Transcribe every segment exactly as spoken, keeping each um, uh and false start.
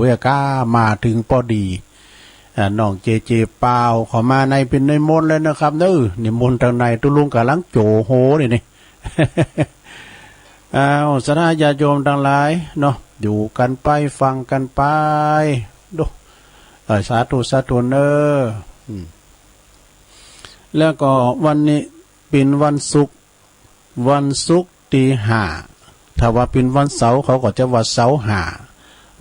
เวียก้ามาเถิงปอดี อ่า น้องเจเจเปา เขามาในเป๋นนิมนต์เลยนะครับเน้อ นิมนต์ตางใน ตุ๊ลุงก่ำลังโจ๋โฮนี่นี่ อ้าว ศรัทธาญาติโยมตังหลายเนาะ อยู่กั๋นไป ฟังกั๋นไป ดู เอ่อ สาธุ สาธุเน้อ อืม แล้วก็วันนี้เป๋นวันศุกร์ วันศุกร์ตี้ห้า ถ้าว่าเป๋นวันเสาร์เขาก็จะว่าเสาร์ห้า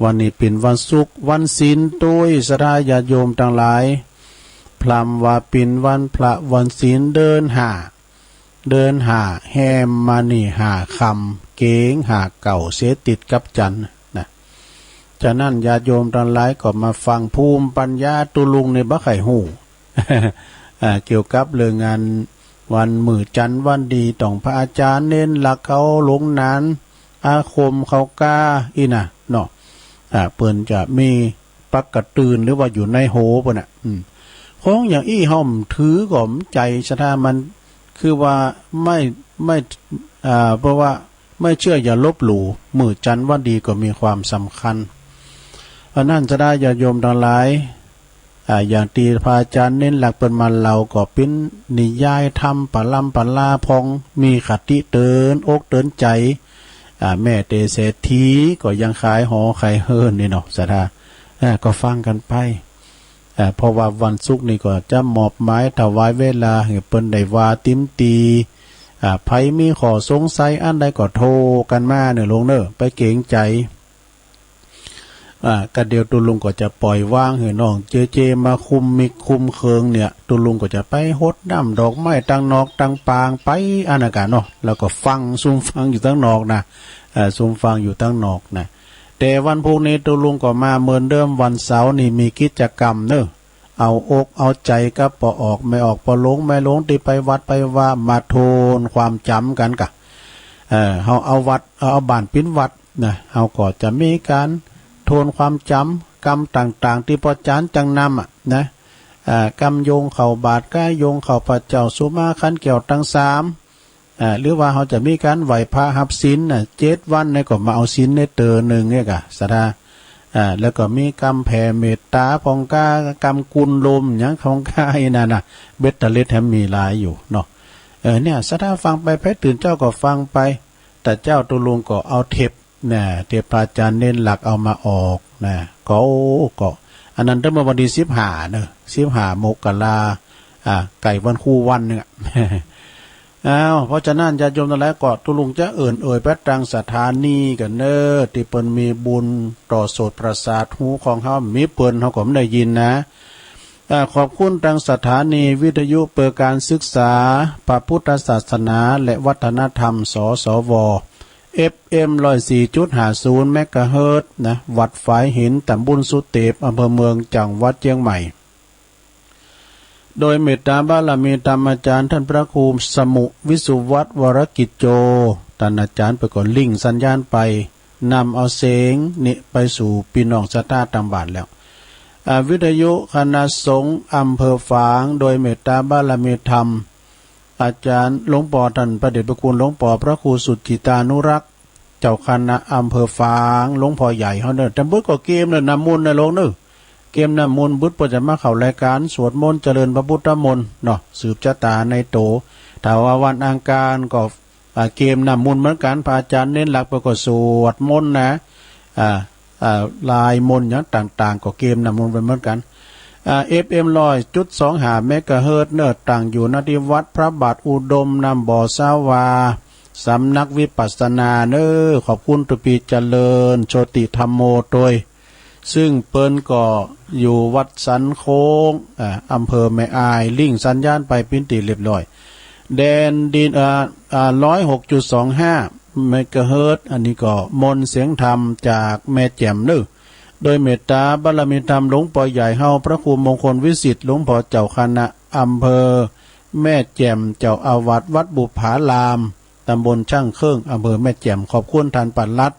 วันนี้เป๋นวันศุกร์ วันศีลตวย ศรัทธาญาติโยมตังหลาย พร่ำว่าเป๋นวันพระวันศีลเดือนห้า เดือนห้าแฮมมานี่ห้าค่ำ เก๋งห้าเก๊าเสียติดกับจันทร์นะ ฉะนั้นญาติโยมตังหลายก็มาฟังภูมิปัญญาตุ๊ลุงนี่บ่ใค่ฮู้ อ่า เกี่ยวกับเรื่องงานวันมื้อจันทร์วันดี ต้องพระอาจารย์เณรหลักเขาหลวงหนาน อาคมเขาก้าอี้นะเนาะ อ่า เปิ้นจะมีปักกะตื่นหรือว่าอยู่ในโหเปิ้นน่ะ อืม ของอย่างอี้เฮาบ่ถือก็บ่ใจ้ ศรัทธา มันคือว่าไม่ ไม่ อ่า เพราะว่า ไม่เชื่ออย่าลบหลู่ มื้อจันทร์วันดีก็มีความสำคัญ อันนั้นศรัทธาญาติโยมตังหลาย อ่า อย่างตี้พระอาจารย์เณรหลักเปิ้นมาเล่าก็เป๋นนิยายธรรมปะล้ำปะล้าพ่อง มีคติเตื๋อนอกเตื๋อนใจ๋ อ่า แม้แต่เศรษฐีก็ยังขายหอขายเฮือนนี่เนาะ ศรัทธา อ่า ก็ฟังกั๋นไป อ่า เพราะว่าวันศุกร์นี่ก็จะมอบหมายถวายเวลาหื้อเปิ้นได้ว่าติ๋มตี๋ อ่า ใผมีข้อสงสัยอันใดก็โทรกั๋นมาเน้อลุงเน้อ บ่เก๋งใจ๋ อ่า ก็เดี๋ยวตุ๊ลุงก็จะป่อยว่างหื้อน้องเจเจมาคุมมิกคุมเคิงเนี่ย ตุ๊ลุงก็จะไปหดน้ำดอกไม้ตังนอกตังปางไปอันนั้นก่ะเนาะ แล้วก็ฟัง ซุมฟังอยู่ตังนอกนะ เอ่อ ซุมฟังอยู่ตังนอกนะ แต่วันพูกนี้ตุ๊ลุงก็มาเหมือนเดิม วันเสาร์นี่มีกิจกรรมเน้อ เอาอกเอาใจ๋กับป้อออกแม่ออก ป้อหลวงแม่หลวงตี้ไปวัดไปวามาทวนความจ๋ำกั๋นก่ะ เอ่อ เฮาเอาวัด เอา เอาบ้านเป๋นวัดนะ เฮาก็จะมีก๋านทวนความจ๋ำ กำต่างๆ ตี้ป้อจารย์จั้งนำอะนะ เอ่อ กำโยงเข้าบาตร กำโยงเข้าพระเจ้าสุมาขันแก้วตังสาม อ่า หรือว่าเฮาจะมีก๋านไหว้พระฮับศีลน่ะ เจ็ดวันนี่ก็มาเอาศีลในเต๋อนึ่งเนี่ยก่ะ ศรัทธา อ่า แล้วก็มีกำแผ่เมตต๋าพ่องก้า กำกุลลมหยังพ่องก้าอี้นั่นน่ะ เบ็ดเตล็ดแหมมีหลายอยู่เนาะ เออ เนี่ย ศรัทธาฟังไป ใผตื่นเจ๊าก็ฟังไป แต่เจ๊าตุ๊ลุงก็เอาเทปน่ะ เทปพระอาจารย์เณรหลักเอามาออกน่ะ ก็ ก็ อันนั้นตั้งเมื่อวันตี้สิบห้าเนาะ สิบห้ามกรา อ่า ใก้วันครูวันนึ่งอะ อ้าว เพราะฉะนั้นญาติโยมตังหลายก็ตุ๊ลุงจะเอิ้นเอ่ยไปตังสถานีกั๋นเน้อ ตี้เปิ้นมีบุญต่อโสตประสาทหูของเฮา มีเปิ้นเฮาก็บ่ได้ยินนะ อ่า ขอบคุณตังสถานีวิทยุเพื่อการศึกษาพระพุทธศาสนาและวัฒนธรรม สสว เอฟเอ็ม ร้อยสี่จุดห้าศูนย์เมกะเฮิรตซ์นะ วัดฝายหิน ตำบลสุเตป อำเภอเมือง จังหวัดเจียงใหม่ โดยเมตตาบารมีธรรมอาจารย์ต้านพระครูสมุห์ วิสุวัฒน์ วรกิจโจ ต้านอาจารย์เปิ้นก็ริ่งสัญญาณไป นำเอาเสียงนี้ไปสู่ปี้น้องศรัทธาตังบ้านแล้ว อ่า วิทยุคณะสงฆ์อำเภอฝาง โดยเมตตาบารมีธรรม อาจารย์หลวงป้อต้านพระเดชพระคุณหลวงป้อพระครูสุจิตตานุรักษ์ เจ้าคณะอำเภอฝาง หลวงป้อใหญ่เฮาเน้อ แต่เปิ้นก็เกียมเน้อ น้ำมนต์เน้อลุงเน้อ เกียมน้ำมนต์ เปิ้นก็จะมาเข้ารายก๋านสวดมนต์เจริญพระพุทธมนต์เนาะ สืบจะต๋าในโต ถ้าว่าวันอังคารก็ อ่า เกียมน้ำมนต์เหมือนกั๋น พระอาจารย์เณรหลักเปิ้นก็สวดมนต์นะ อ่า อ่า ลายมนต์หยังต่างๆ ก็เกียมน้ำมนต์ไปเหมือนกั๋น อ่า เอฟเอ็ม ร้อยจุดสองห้าเมกะเฮิรตซ์เน้อ ตั้งอยู่ ณ ตี้วัดพระบาทอุดม น้ำบ่อสาวา สำนักวิปัสสนาเน้อ ขอบคุณตุ๊ปี้เจริญ โชติธัมโม ตวย ซึ่งเปิ้นก็อยู่วัดสันโค้ง อ่า อำเภอแม่อาย ริ่งสัญญาณไปเป๋นตี้เรียบร้อย แดนดิน อ่า อ่า ร้อยหกจุดสองห้าเมกะเฮิรตซ์ อันนี้ก็มนต์เสียงธรรมจากแม่แจ่มเน้อ โดยเมตตาบารมีธรรมหลวงป้อใหญ่เฮา พระครูมงคลวิสิทธิ์ หลวงป้อเจ้าคณะอำเภอแม่แจ่ม เจ้าอาวาสวัดบุปผาราม ตำบลช่างเครื่อง อำเภอแม่แจ่ม ขอบคุณต้านปลัด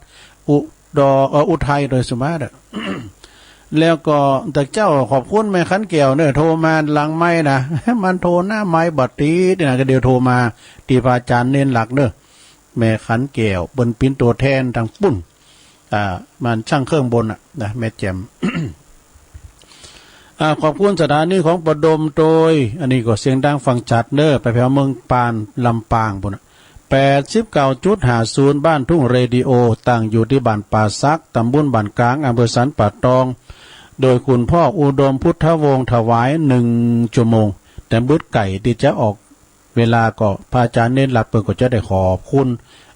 อุดร เอ่อ อุทัย โดยสุมาเด้อ แล้วก็แต่เจ๊าขอบคุณแม่ขันแก้วเน้อ โทรมาหลังไมค์นะ มันโทรหน้าไมค์บ่ติดนะ ก็เดี๋ยวโทรมาตี้พระอาจารย์เณรหลักเน้อ แม่ขันแก้ว เปิ้นเป๋นตั๋วแทนตางปุ้น อ่า มันช่างเครื่องบนน่ะนะ แม่แจ่ม อ่า ขอบคุณสถานีของปะดมโตย อันนี้ก็เสียงดังฟังชัดเน้อ ไปแผวเมืองปาน ลำปางปู้นน่ะ แปดสิบเก้าจุดห้าศูนย์ บ้านทุ่งเรดิโอ ตั้งอยู่ตี้บ้านป่าสัก ตำบลบ้านกลาง อำเภอสันป่าตอง โดยคุณพ่ออุดมพุทธวงศ์ ถวายหนึ่งชั่วโมง แต่บึดใก้ตี้จะออก เวลาก็พระอาจารย์เณรหลักเปิ้นก็จะได้ขอบคุณ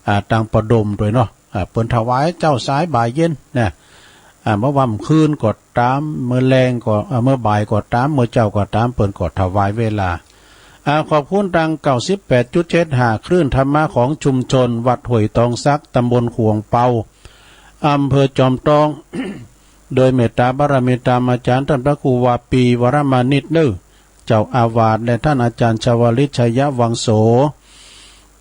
อ่า ตางปะดมโตยเนาะ อ่า เปิ้นถวายเจ๊าสายบ่ายเย็นนะ อ่า เมื่อค่ำคืนก็ต๋าม เมื่อแลงก็ อ่า เมื่อบ่ายก็ต๋าม เมื่อเจ๊าก็ต๋าม เปิ้นก็ถวายเวลา อ่า ขอบคุณตาง เก้าสิบแปดจุดเจ็ดห้า คลื่นธรรมะของชุมชนวัดห้วยตองสัก ตำบลขวงเปา อำเภอจอมตอง โดยเมตตาบารมีตามอาจารย์ต้านพระครูวาปี วรมานิตเน้อ เจ้าอาวาส และต้านอาจารย์ชวลิต ชัยวังโส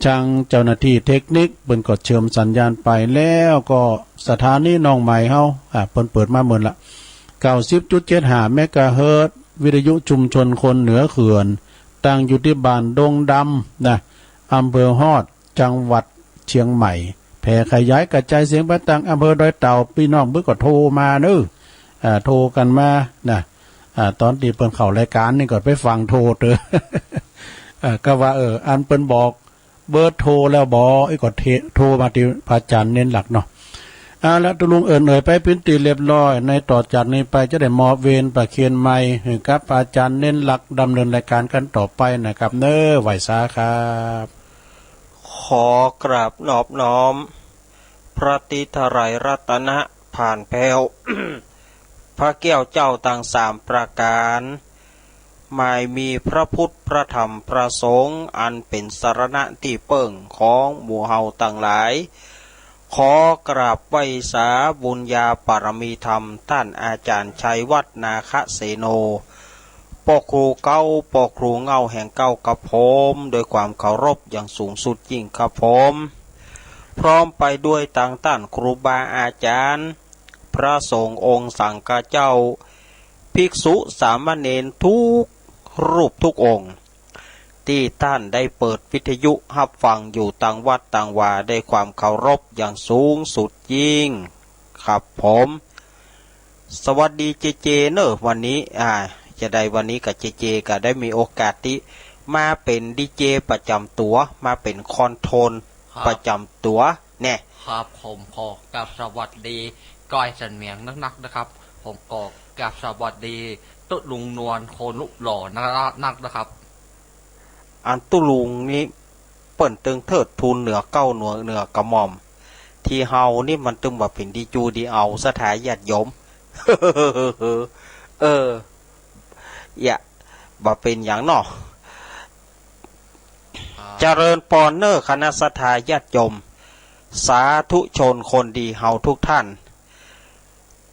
จังเจ้าหน้าตี้เทคนิค เปิ้นก็เชื่อมสัญญาณไป แล้วก็สถานีน้องใหม่เฮา อ่า เปิ้นเปิดมาเมินละ เก้าสิบจุดเจ็ดห้า เมกะเฮิรตซ์ วิทยุชุมชนคนเหนือเขื่อน ตั้งอยู่ตี้บ้านดงดำนะ อำเภอฮอด จังหวัดเชียงใหม่ แผ่ขยายกระจายเสียงไปตางอำเภอดอยเต่า ปี้น้องเปิ้นก็โทรมาเน้อ อ่า โทรกั๋นมานะ อ่า ต๋อนตี้เปิ้นเข้ารายก๋านนี่ก็ไปฟังโทรเต๊อะ อ่า ก็ว่า เออ อันเปิ้นบอกเบอร์โทรแล้วบ่ อี้ก็เท โทรมาตี้พระอาจารย์เณรหลักเนาะ เอาละ ตุ๊ลุงเอิ้นเอ่ยไปเป๋นตี้เรียบร้อย ในต่อจากนี้ไปจะได้มอบเวรประเคนไมค์หื้อกับอาจารย์เณรหลัก ดำเนินรายก๋านกั๋นต่อไปนะครับเน้อ ไหว้สาครับ ขอกราบนอบน้อม พระตรีไตรรัตน ผ่านแผ้ว พระแก้วเจ้าตังสามประก๋าน หมายมีพระพุทธ พระธรรม พระสงฆ์ อันเป๋นสรณะตี้เปิ้งของหมู่เฮาตังหลาย ขอกราบไหว้สาบุญญาปารมีธรรม ต้านอาจ๋ารย์ชัยวัฒน์ นาคเสโน ป้อครูเก๊า ป้อครูเหง้าแห่งเก๊ากับผม โดยความเคารพอย่างสูงสุดยิ่งครับผม พร้อมไปด้วยตางต้านครูบาอาจ๋ารย์ พระสงฆ์องค์สังฆเจ้า ภิกษุสามเณรทุกรูปทุกองค์ ตี้ต้านได้เปิดวิทยุฮับฟังอยู่ตางวัดตางวา ด้วยความเคารพอย่างสูงสุดยิ่งครับผม สวัสดีเจเจเนอะ วันนี้ อ่า จะได้วันนี้กับเจเจก็ได้มีโอกาสตี้มาเป๋นดีเจประจ๋ำตั๋ว มาเป๋นคอนโทรล ครับ ประจ๋ำตั๋วแน่ ครับ ผมขอกราบสวัสดีก้อยสันเหมียงนักๆ นะครับ ผมก็กราบสวัสดีตุ๊ลุงนวลคนรูปหล่อนักๆ นะครับ อันตุ๊ลุงนี้เปิ้นตึงเทิดทูนเหนือเกล้าเหนือ เหนือกระหม่อม ตี้เฮานี่มันตึงบ่าเป๋นดีจูดีเอาศรัทธาญาติโยม เออ อย่า บ่าเป๋นหยังเนาะ ครับ เจริญปอนเนอร์คณะศรัทธาญาติโยม สาธุชนคนดีเฮาทุกท่าน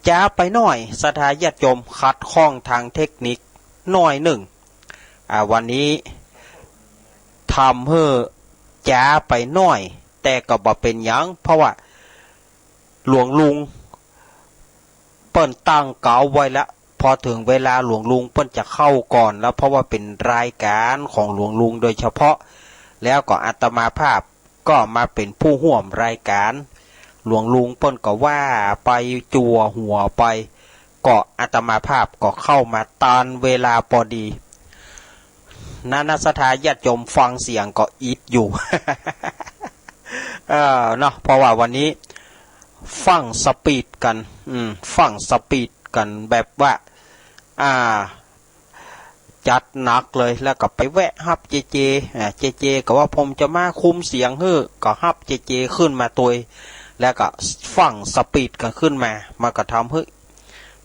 จ๊าไปหน้อย ศรัทธาญาติโยม ขัดข้องตางเทคนิคหน้อยนึ่ง อ่า วันนี้ทำหื้อจ๊าไปหน้อย แต่ก็บ่เป๋นหยัง เพราะว่าหลวงลุงเปิ้นตั้งเก๊าไว้ละ พอเถิงเวลาหลวงลุงเปิ้นจะเข้าก่อนแล้ว เพราะว่าเป๋นรายก๋านของหลวงลุงโดยเฉพาะ แล้วก็อาตมาภาพ ก็มาเป๋นผู้ฮ่วมรายก๋าน หลวงลุงเปิ้นก็ว่าไปจั่วหัวไป ก็อาตมาภาพก็เข้ามาตันเวลาปอดี นะ ศรัทธาญาติโยมฟังเสียงก็อิดอยู่ เออ เนาะ เพราะว่าวันนี้ฟั่งสปีดกั๋น อืม ฟั่งสปีดกั๋นแบบว่า อ่า จัดหนักเลย แล้วก็ไปแวะฮับเจเจ อ่า เจเจก็ว่า ผมจะมาคุมเสียงหื้อ ก็ฮับเจเจขึ้นมาตวย แล้วก็ฟั่งสปีดกั๋นขึ้นมา มันก็ทำหื้อ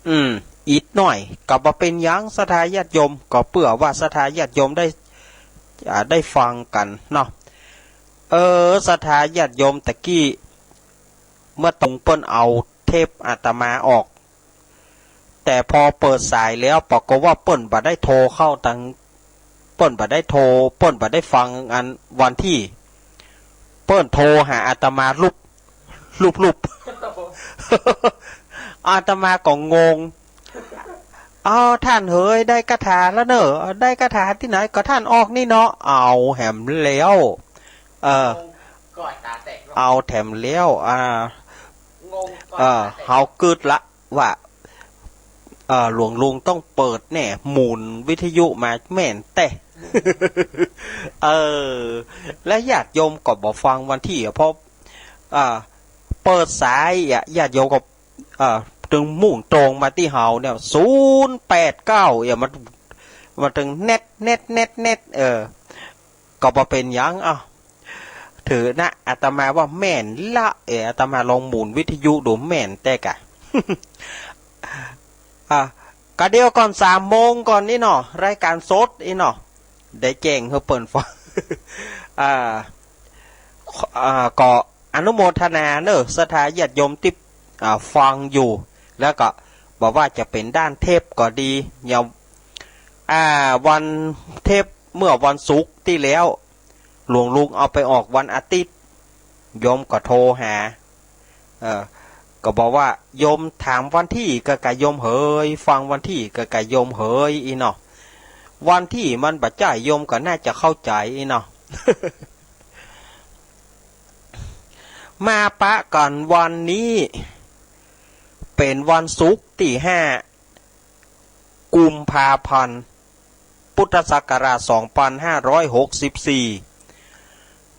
อืม อิดหน้อย ก็บ่เป๋นหยัง ศรัทธาญาติโยม ก็เปื้อว่าศรัทธาญาติโยมได้ อ่า ได้ฟังกั๋นเนาะ เออ ศรัทธาญาติโยม ตะกี้ เมื่อตรงเปิ้นเอาเทปอาตมาออก แต่พอเปิดสายแล้ว ปรากฏว่าเปิ้นบ่ได้โทรเข้าตัง เปิ้นบ่ได้โทร เปิ้นบ่ได้ฟังอันวันตี้ เปิ้นโทรหาอาตมาลุบ ลุบลุบ อาตมาก็งง อ้าว ท่านเหย ได้คาถาแล้วเนอะ ได้คาถาตี้ไหน ก็ท่านออกนี่เนาะ เอาแหมแล้ว เออ เอาแถมแล้ว อ่า เออ เฮากึ๊ดละว่า เออ หลวงลุงต้องเปิดแน่ หมุนวิทยุมาแม่นแต๊ เออ และญาติโยมก็บ่ฟังวันตี้อะ เพราะ อ่า เปิดสายอะ ญาติโยมก็ อ่า ตึงมุ่งตรงมาตี้เฮาเนี่ย ศูนย์แปดเก้า เนี่ย มัน มันตึงแน็ด แน็ด แน็ด แน็ด เออ ก็บ่เป๋นหยัง อ้าว ถือนะ อาตมาว่าแม่นละ เออ อาตมาลองหมุนวิทยุดู แม่นแต๊กะ อ่ะ กะเดี๋ยวก่อน สามโมงก่อนอี้เนาะ รายการสดอี้เนาะ ได้แจ้งหื้อเปิ้นฟัง อ่า อ่า ก็อนุโมทนาเนาะ ศรัทธาญาติโยมตี้ อ่า ฟังอยู่ แล้วก็บ่ว่าจะเป๋นด้านเทปก็ดี อย่าง อ่า วันเทปเมื่อวันศุกร์ตี้แล้ว หลวงลุงเอาไปออกวันอาทิตย์ โยมก็โทรหา เออ ก็บอกว่าโยมถามวันตี้ก็กะโยมเหย ฟังวันตี้ก็กะโยมเหยอี้เนาะ วันตี้มันบ่ใจ้ โยมก็น่าจะเข้าใจ๋อี้เนาะ มาปะกั๋นวันนี้ เป๋นวันศุกร์ตี้ห้า กุมภาพันธ์ พุทธศักราช สองปันห้าร้อยหกสิบสี่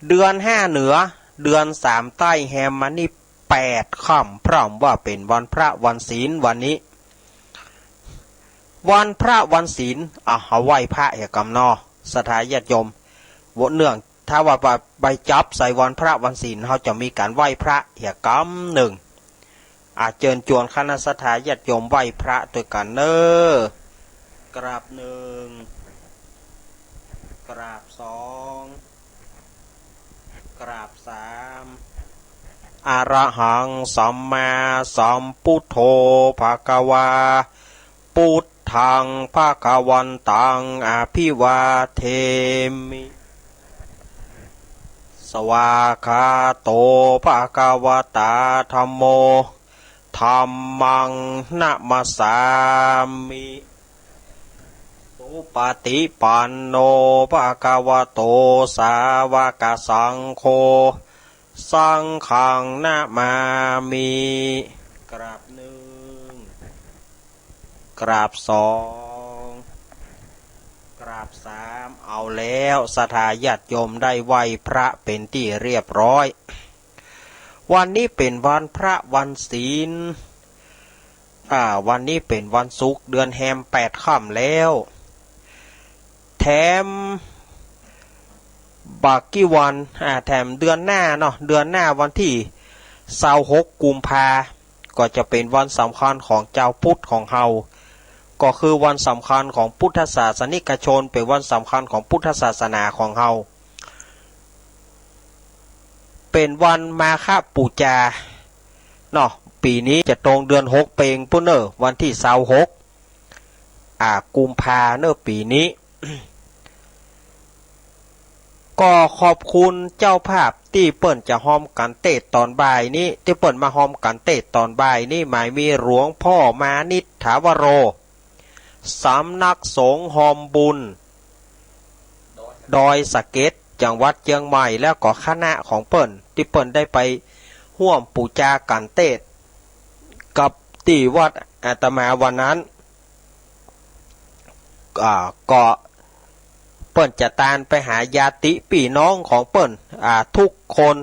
เดือนห้าเหนือ เดือนสามใต้ แฮมมานี่แปดค่ำ พร่ำว่าเป๋นวันพระวันศีลวันนี้ วันพระวันศีล อ่ะ เฮาไหว้พระเหียกำนอ ศรัทธาญาติโยม บ่เนื่อง ถ้าว่าไป ไปจับใส่วันพระวันศีล เฮาจะมีก๋านไหว้พระเหียกำนึ่ง อ่ะ เจิญจวนคณะศรัทธาญาติโยมไหว้พระตวยกั๋นเนาะ กราบนึ่ง กราบสอง กราบสาม อะระหัง สัมมาสัมพุทโธ ภะคะวา พุทธัง ภะคะวันตัง อะภิวาเทมิ สวากขาโต ภะคะวะตา ธัมโม ธัมมัง นะมัสสามิ สุปะฏิปันโน ภะคะวะโต สาวกสังโฆ สังฆัง นะมามิ กราบนึ่ง กราบสอง กราบสาม เอาแล้ว ศรัทธาญาติโยมได้ไหว้พระเป๋นตี้เรียบร้อย วันนี้เป๋นวันพระวันศีล อ่า วันนี้เป๋นวันศุกร์ เดือนแฮมแปดค่ำแล้ว แถมบ่ากี้วัน อ่า แถมเดือนหน้าเนาะ เดือนหน้าวันตี้ซาวหกกุมภา ก็จะเป๋นวันสำคัญของจาวพุทธของเฮา ก็คือวันสำคัญของพุทธศาสนิกชน เป๋นวันสำคัญของพุทธศาสนาของเฮา เป๋นวันมาฆปู๋จาเนาะ ปี๋นี้จะตรงเดือนหกเปงปู้นเน่อ วันตี้ซาวหก อ่า กุมภาเน่อ ปี๋นี้ ก็ขอบคุณเจ้าภาพตี้เปิ้นจะฮอมกั๋นเตสน์ต๋อนบ่ายนี้ ตี้เปิ้นมาฮอมกั๋นเตสน์ต๋อนบ่ายนี้ หมายมีหลวงพ่อมานิช ถาวโร สำนักสงฆ์ฮอมบุญ ดอยสะเก็ด จังหวัดเจียงใหม่ แล้วก็คณะของเปิ้น ตี้เปิ้นได้ไปฮ่วมปู๋จากั๋นเตสน์กับตี้วัดอาตมาวันนั้น อ่า ก็เปิ้นจะตานไปหาญาติปี้น้องของเปิ้น อ่า ทุกคน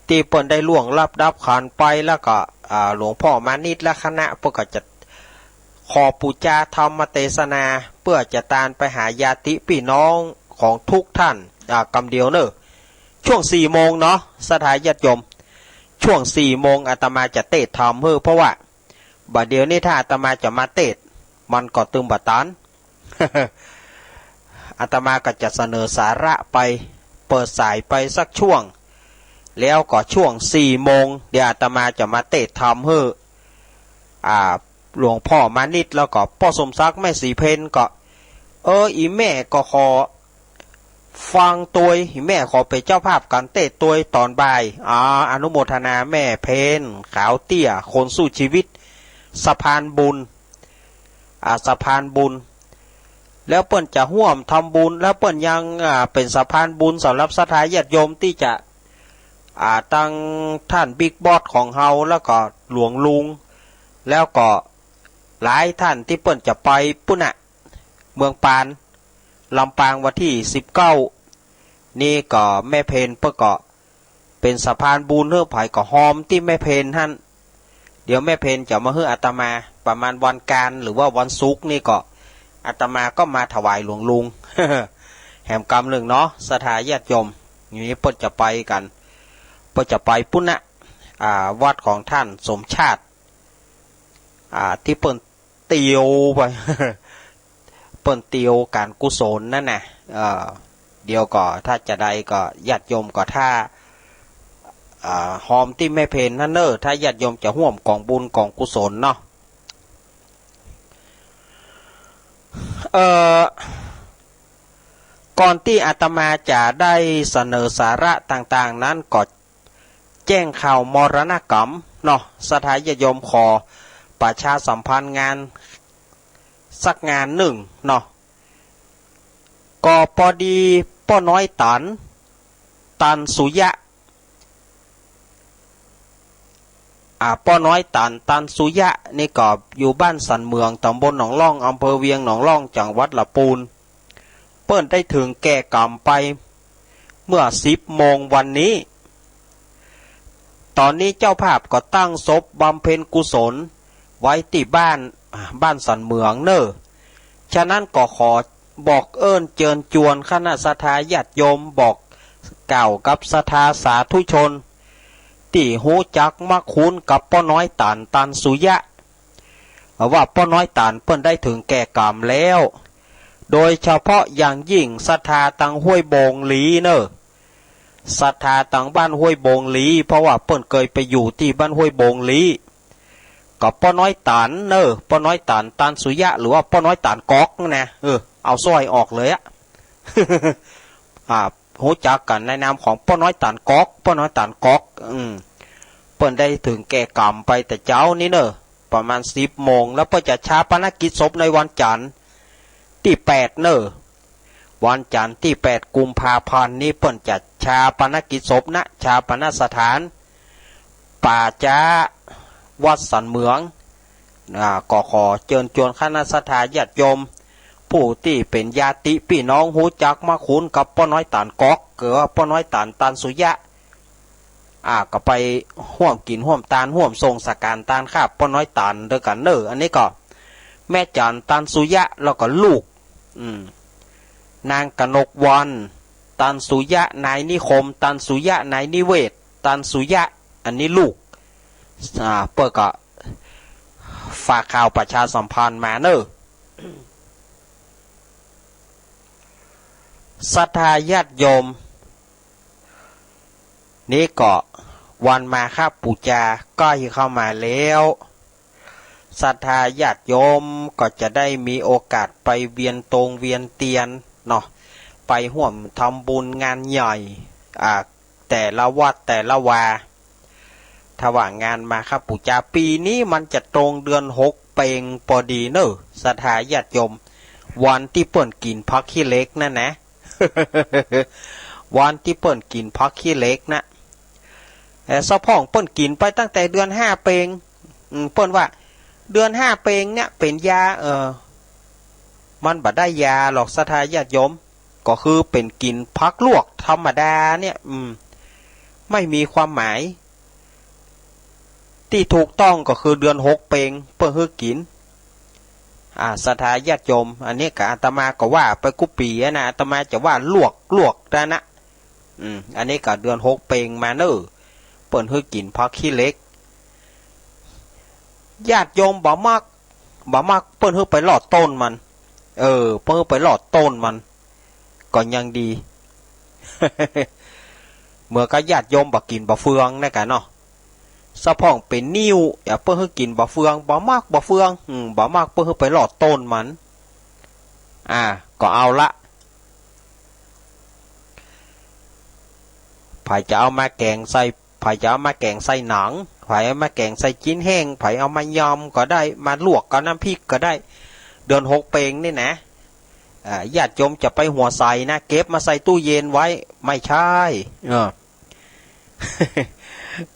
ตี้เปิ้นได้ล่วงลับดับขันธ์ไป แล้วก็ อ่า หลวงพ่อมานิชและคณะ เปิ้นก็จะขอปู๋จาธรรมเตสนา เปื้อจะตานไปหาญาติปี้น้องของทุกท่าน อ่า กำเดียวเน่อ ช่วงสี่โมงเนาะ ศรัทธาญาติโยม ช่วงสี่โมงอาตมาจะเตสน์ธรรมหื้อ เพราะว่าบ่าเดี่ยวนี้ถ้าอาตมาจะมาเตสน์ มันก็ตึงบ่ตัน อาตมาก็จะเสนอสาระไป เปิดสายไปสักช่วง แล้วก็ช่วงสี่โมง เดี๋ยวอาตมาจะมาเตสน์ธรรมหื้อ อ่า หลวงพ่อมานิช แล้วก็ป้อสมศักดิ์ แม่ศรีเพญ ก็ เออ อี่แม่ก็ขอฟังตวย อี่แม่ขอเป๋นเจ้าภาพกั๋นเตสน์ตวยต๋อนบ่าย อ่า อนุโมทนาแม่เพญ ขาวเตี้ย คนสู้ชีวิต สะพานบุญ อ่า สะพานบุญ แล้วเปิ้นจะฮ่วมทำบุญ แล้วเปิ้นยัง อ่า เป๋นสะพานบุญสำหรับศรัทธาญาติโยมตี้จะ อ่า ตังต้านบิ๊กบอสของเฮา แล้วก็หลวงลุง แล้วก็หลายต้านตี้เปิ้นจะไปปู๊นน่ะ เมืองปาน ลำปาง วันตี้สิบเก้า นี่ก็แม่เพนเปิ้นก็เป๋นสะพานบุญหื้อ ใผก็ฮอมตี้แม่เพนหั้น เดี๋ยวแม่เพนจะมาหื้ออาตมา ประมาณวันก๋านหรือว่าวันศุกร์นี่ก็ อาตมาก็มาถวายหลวงลุง แหมกำนึ่งเนาะ ศรัทธาญาติโยม นี่เปิ้นจะไปกั๋น เปิ้นจะไปปู๊นน่ะ อ่า วัดของต้านสมชาติ อ่า ตี้เปิ้นเตียวไป เปิ้นเตียวก๋านกุศลหั้นน่ะ เอ่อ เดี๋ยวก็ถ้าจะใดก็ญาติโยมก็ถ้า อ่า ฮอมตี้แม่เพนหั้นเน่อ ถ้าญาติโยมจะฮ่วมก๋องบุญก๋องกุศลเนาะ เอ่อ ก่อนตี้อาตมาจะได้เสนอสาระต่างๆ นั้นก็แจ้งข่าวมรณกรรมเนาะ ศรัทธาญาติโยม ขอประชาสัมพันธ์งานสักงานนึ่งเนาะ ก็ปอดีป้อน้อยต๋าน ต๋านสุยะ อ่า ป้อน้อยต๋าน ต๋านสุยะ นี่ก็อยู่บ้านสันเหมือง ต๋ำบลหนองล่อง อำเภอเวียงหนองล่อง จังหวัดละปูน เปิ้นได้เถิงแก่กรรมไปเมื่อสิบโมงวันนี้ ต๋อนนี้เจ้าภาพก็ตั้งศพบำเพ็ญกุศลไว้ตี้บ้าน อ่า บ้านสันเหมืองเน่อ ฉะนั้นก็ขอบอกเอิ้นเจิญจวนคณะศรัทธาญาติโยม บอกกล่าวกับศรัทธาสาธุชน ตี้ฮู้จักมักคุ้นกับป้อน้อยต๋าน ต๋านสุยะ ว่าป้อน้อยต๋านเปิ้นได้เถิงแก่กรรมแล้ว โดยเฉพาะอย่างยิ่งศรัทธาตังห้วยโบงหลีเน่อ ศรัทธาตังบ้านห้วยโบงหลี เพราะว่าเปิ้นเกยไปอยู่ตี้บ้านห้วยโบงหลี ก็ป้อน้อยต๋านเน่อ ป้อน้อยต๋าน ต๋านสุยะ หรือว่าป้อน้อยต๋านก๊อกนั่นนะ เออ เอาสร้อยออกเลยอะ อ่า ฮู้จักกั๋นในนามของป้อน้อยต๋านก๊อก ป้อน้อยต๋านก๊อก อืม เปิ้นได้เถิงแก่กรรมไปแต่เจ๊านี้เน่อ ประมาณสิบโมง แล้วเปิ้นจะฌาปนกิจศพในวันจันทร์ตี้แปดเน่อ วันจันทร์ตี้แปดกุมภาพันธ์นี้เปิ้นจะฌาปนกิจศพนะ ฌาปนสถาน ป่าจ๊า วัดสันเหมือง อ่า ก็ขอเจิญจวนคณะศรัทธาญาติโยม ผู้ตี้เป๋นญาติปี้น้องฮู้จักมักคุ้นกับป้อน้อยต๋านก๊อก หรือว่าป้อน้อยต๋าน ต๋านสุยะ อ่า ก็ไปฮ่วมกิ๋นฮ่วมตาน ฮ่วมส่งสังฆทานตานข้าป้อน้อยต๋านตวยกั๋นเน่อ อันนี้ก็แม่จั๋น ต๋านสุยะ แล้วก็ลูก อืม นางกนกวรรณ ต๋านสุยะ นายนิคม ต๋านสุยะ นายนิเวศ ต๋านสุยะ อันนี้ลูก อ่า เปิ้นก็ฝากข่าวประชาสัมพันธ์มาเน่อ ศรัทธาญาติโยม นี่ก็วันมาฆปู๋จาใก้เข้ามาแล้ว ศรัทธาญาติโยมก็จะได้มีโอกาสไปเวียนตงเวียนเตียนเนาะ ไปฮ่วมทำบุญงานใหญ่ อ่า แต่ละวัดแต่ละวา ถ้าว่างานมาฆปู๋จาปี๋นี้มันจะตรงเดือนหกเป็งปอดีเน่อ ศรัทธาญาติโยม วันตี้เปิ้นกิ๋นผักขี้เหล็กนั่นนะ วันตี้เปิ้นกิ๋นผักขี้เหล็กนะ เอ่อ สะพ่องเปิ้นกิ๋นไปตั้งแต่เดือนห้าเป็ง อืม เปิ้นว่าเดือนห้าเป็งเนี่ยเป๋นยา เอ่อ มันบ่ได้ยาหรอกศรัทธาญาติโยม ก็คือเป๋นกิ๋นผักลวกธรรมดาเนี่ย อืม ไม่มีความหมาย ตี้ถูกต้องก็คือเดือนหกเป็งเปิ้นหื้อกิ๋น อ่า ศรัทธาญาติโยม อันนี้ก็อาตมาก็ว่าไปกู้ปี๋อะนะ อาตมาจะว่าลวก ลวกนั่นนะ อืม อันนี้ก็เดือนหกเป็งมาเน่อ เปิ้นหื้อกิ๋นผักขี้เหล็ก ญาติโยมบ่มัก บ่มักเปิ้นหื้อไปลอดต้นมัน เออ เปิ้นหื้อไปลอดต้นมัน ก็ยังดี เหมือนกับญาติโยมบ่กิ๋นบ่าเฟืองนั่นกะเนาะ สะพ่องเป๋นนิ่ว อย่าเปิ้นหื้อกิ๋นบ่าเฟือง บ่มักบ่าเฟือง อืม บ่มักเปิ้นหื้อไปลอดต้นมัน อ่า ก็เอาละ ใผจะเอามาแก๋งใส่ ใผจะเอามาแก๋งใส่หนัง ใผเอามาแก๋งใส่จิ๊นแห้ง ใผเอามายำก็ได้ มาลวกกับน้ำพริกก็ได้ เดือนหกเป็งนี่นะ อ่า ญาติโยมจะไปหัวใสนะ เก็บมาใส่ตู้เย็นไว้ ไม่ใช่ เออ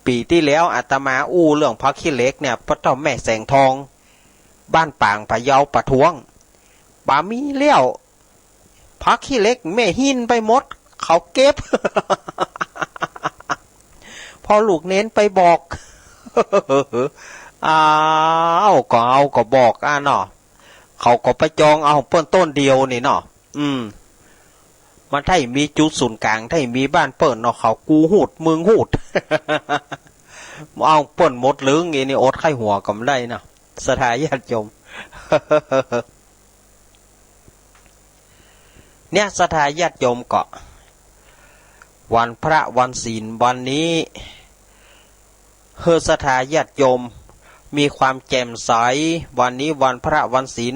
ปี๋ตี้แล้วอาตมาอู้เรื่องผักขี้เหล็กเนี่ย ปะเต๊าแม่แสงทอง บ้านป๋าง ปะเยา ประท้วง บ่มีแล้ว ผักขี้เหล็กแม่หิ้นไปหมด เขาเก็บ พอลูกเณรไปบอก อ้าว ก็เอาก็บอกอ่ะเนาะ เขาก็ไปจองเอาเปิ้นต้นเดียวนี่เนาะ อืม มันถ้ามีจุดศูนย์กลาง ถ้ามีบ้านเปิ้นเนาะ เขากูฮู้ด มึงฮู้ด เอาเปิ้นหมดลึง อีนี่อดใค่หัวก็บ่ได้เนาะ ศรัทธาญาติโยม เนี่ย ศรัทธาญาติโยมก็ วันพระวันศีลวันนี้ หื้อศรัทธาญาติโยมมีความแจ่มใส วันนี้วันพระวันศีล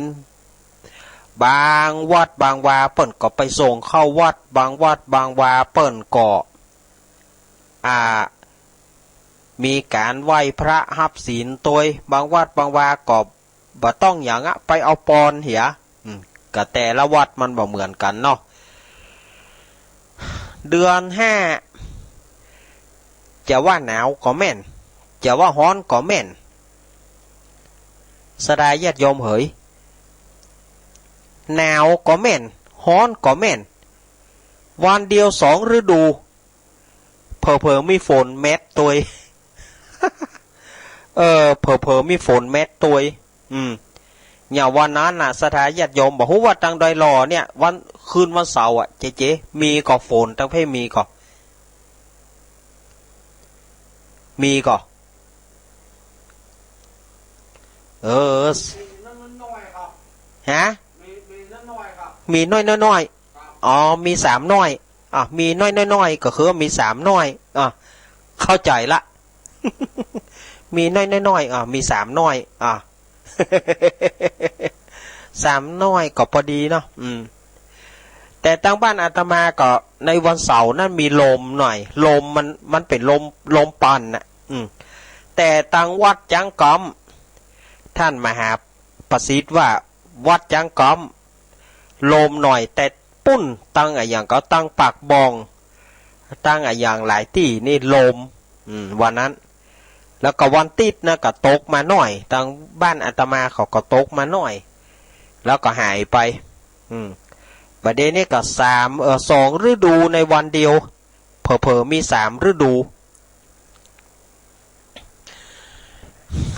บางวัดบางวาเปิ้นก็ไปส่งเข้าวัด บางวัดบางวาเปิ้นก็ อ่า มีก๋านไหว้พระฮับศีลตวย บางวัดบางวาก็ บ่ต้องหยังอะ ไปเอาปอนเหีย อืม ก็แต่ละวัดมันบ่เหมือนกั๋นเนาะ เดือนห้า จะว่าหนาวก็แม่น จะว่าฮ้อนก็แม่น ศรัทธาญาติโยมเหย หนาวก็แม่น ฮ้อนก็แม่น วันเดียวสองฤดู เผลอๆ มีฝนแมดตวย เออ เผลอๆ มีฝนแมดตวย อืม เนี่ยวันนั้นน่ะ ศรัทธาญาติโยม บ่ฮู้ว่าตังดอยหล่อเนี่ย วัน คืนวันเสาร์อะ เจ๊ๆ มีก่อฝน ตังเพ่มีก่อ มีก่อ เออ ฮะ มีน้อยๆ ๆ อ๋อ มีสามน้อย อ่ะ มีน้อยๆๆ ก็คือมีสามน้อย อ่ะ เข้าใจ๋ละ มีน้อยๆๆ อ่ะ มีสามน้อย อ่ะ สามน้อยก็ปอดีเนาะ อืม แต่ตังบ้านอาตมาก็ในวันเสาร์นั้นมีลมหน่อย ลมมัน มันเป๋นลม ลมปั่นน่ะ อืม แต่ตังวัดจ๊างก๊อม ท่านมหาประสิทธิ์ว่า วัดจ๊างก๊อม ลมหน่อย แต่ปุ้นตังอะหยังก็ตังปากบ่อง ตังอะหยังหลายตี้นี่ลม อืม วันนั้น แล้วก็วันติ๊ดนะก็ตกมาหน่อย ตังบ้านอาตมาเขาก็ตกมาหน่อย แล้วก็หายไป อืม บ่าเดี่ยวนี้ก็สาม เอ่อ สองฤดูในวันเดียว เผลอๆ มีสามฤดู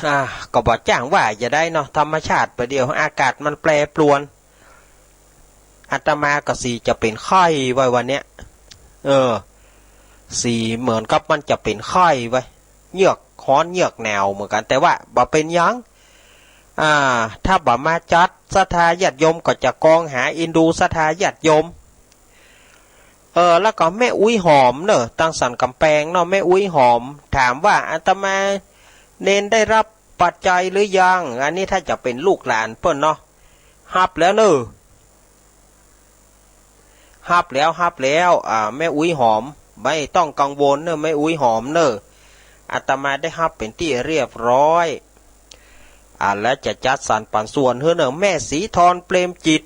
อ่า ก็บ่จ้างว่าจะใดเนาะ ธรรมชาติบ่าเดี่ยวอากาศมันแปรปรวน อาตมาก็สีจะเป๋นไข้ไว้วันเนี้ย เออ สีเหมือนกับมันจะเป๋นไข้ไว้ เยือกฮ้อนเยือกหนาวเหมือนกั๋น แต่ว่าบ่เป๋นหยัง อ่า ถ้าบ่มาจัด ศรัทธาญาติโยมก็จะกองหาอินดูศรัทธาญาติโยม เออ แล้วก็แม่อุ๊ยหอมเน่อ ตังสันก๋ำแปงเนาะ แม่อุ๊ยหอม ถามว่าอาตมาเณรได้รับปัจจัยหรือยัง อันนี้ถ้าจะเป๋นลูกหลานเปิ้นเนาะ ฮับแล้วเน่อ ฮับแล้ว ฮับแล้ว อ่า แม่อุ๊ยหอม ไม่ต้องกังวลเน่อ แม่อุ๊ยหอมเน่อ อาตมาได้ฮับเป๋นตี้เรียบร้อย อ่า แล้วจะจัดสรรปันส่วนหื้อเน่อ แม่ศรีทร เปรมจิต